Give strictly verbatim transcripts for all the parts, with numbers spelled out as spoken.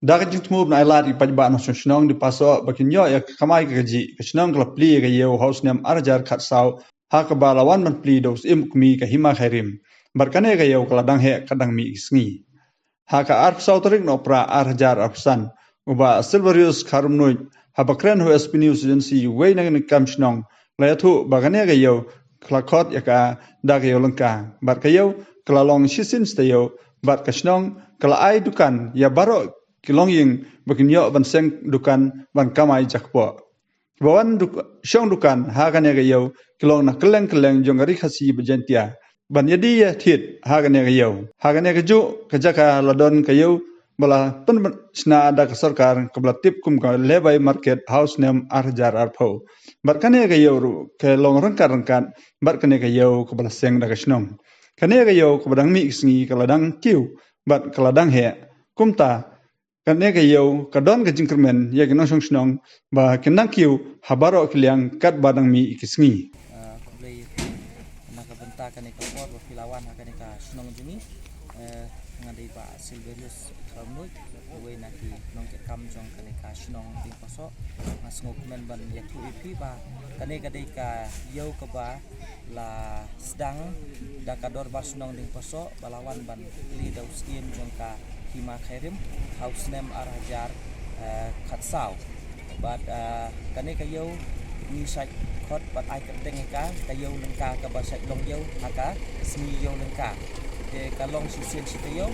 Da ka jingthmu ban ailad ïa ki paidbah nongshong shnong Dieng Parsoh ba kin ïoh ïa ka kamai ka kajih, ka shnong ka la plie ïa ka ïew ha u snem ar hajar khatsaw, ha kaba la wan ban plie da u Syiem Kmie ka Hima Khyrim. Bad kane ka ïew ka la dang heh ka dang mih ki sngi. Ha ka arphew saw tarik Nohprah ar hajar arphew san, u Bah Silverius Kharumnuid, haba kren ha u S B News Agency, uwei na ki nongkam shnong, la ïathuh ba kane ka ïew ka la khot ïa ka da ka ïew lyngka. Bad ka ïew ka la long shisien shi taïew, bad ka shnong ka la ai dukan ïa baroh ki longïing ba kin ïoh ban seng dukan ban kamai jakpoh. Ba wan duk-, shong dukan ha kane ka ïew ki long na kylleng kylleng jong ka Ri Khasi bad Jaiñtia. Ban ïa die ïa thied ha kane ka ïew. Ha kane kajuh ka jaka la don ka ïew ba la pynshna da ka sorkar kaba la tip kum ka Lebai Market ha u snem ar hajar arphew. Bad kane ka ïew ruh ka long ryngkat ryngkat bad kane ka ïew kaba la seng da ka shnong. Kane ka ïew kaba dang mih ki sngi ka la dang kiew bad ka la dang heh. Kumta kane ka ïew ka don ka jingkyrmen ïa ki nongshong shnong ba kin nang kiew ha baroh ki liang katba dang mih ki sngi. Ah, khublei ïa phi na ka bynta kane ka por ba phi la wan ha kane ka shnong jong ngi. Eh, nga dei Bah Silverius Kharumnuid, uwei na ki nongkitkam jong kane ka shnong Dieng Parsoh. Nga sngewkmen ban ïathuh ïa phi ba kane ka dei ka ïew kaba la sdang da ka Dorbar Shnong Dieng Parsoh ba la wan ban plie da u Syiem jong ka Hima Khyrim ha u snem ar hajar, eh, khatsaw. Bad, eh, kane ka ïew ngi shait khot bad ai kyrteng ïa ka, ka ïew lyngka kaba shait long ïew ha ka sngi ïew lyngka. Te ka long shisien shi taïew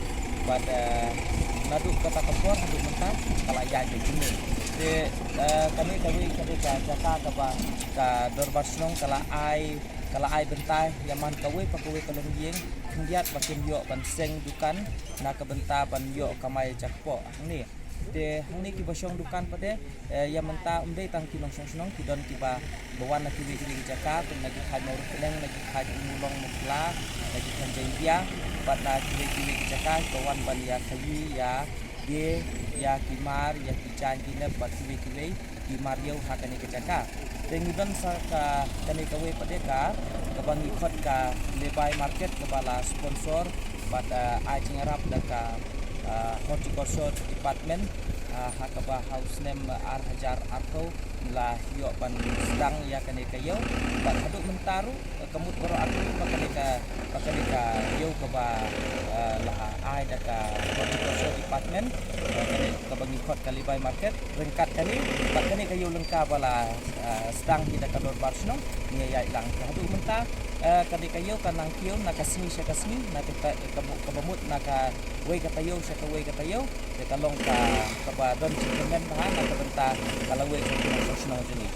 bad, eh, naduh kata ka por haduh mynta ka la ïaid beit kumne. Te, eh, kane kawei ka dei ka jaka kaba ka Dorbar Shnong ka la ai, ka la ai bynta ïa man kawei pa kawei ka longïing khyndiat ba kin ïoh ban seng dukan na ka bynta ban ïoh kamai jakpoh hangne. Te hangne kiba shong dukan pat de, eh, ïa mynta ym dei tang ki nongshong shnong, ki don kiba, ba wan na kiwei kiwei ki jaka, kum na ki khait Mawryngkneng, na ki khait Ummulong Mawkhla, na ki khait Jaiñtia, bad na kiwei kiwei ki jaka, kiba wan ban ïa khaïi, ïa die, ïa ki mar, ïa ki jaiñ ki nep, bad kiwei kiwei ki mar ïew ha kane ka jaka. Te ngi don sa ka, kane kawei pat de ka, kaba ngi khot ka Lebai Market kaba la sponsor bad, eh, ai jingïarap da ka, eh, Horticulture Department, eh, ha kaba ha u snem ar hajar arphew ngi la ïoh ban sdang ïa kane ka ïew. Bad haduh mynta ruh, eh, ka mut baroh artylli ba kane ka, ba kane ka ïew kaba, eh, la ai da ka Horticulture Department, eh, kane kaba ngi khot ka Lebai Market, ryngkat kane, bad kane ka ïew lyngka ba la, eh, sdang hi da ka Dorbar Shnong, ngi ïaid lang. Te haduh mynta, eh, kane ka ïew ka nang kiew na ka sngi sha ka sngi, na ka ta-, kaba, kaba mut na kawei ka taïew sha kawei ka taïew, te ka long ka, kaba don jingkyrmen bha na ka bynta ka lawei jong ki nongshong shnong jong ngi.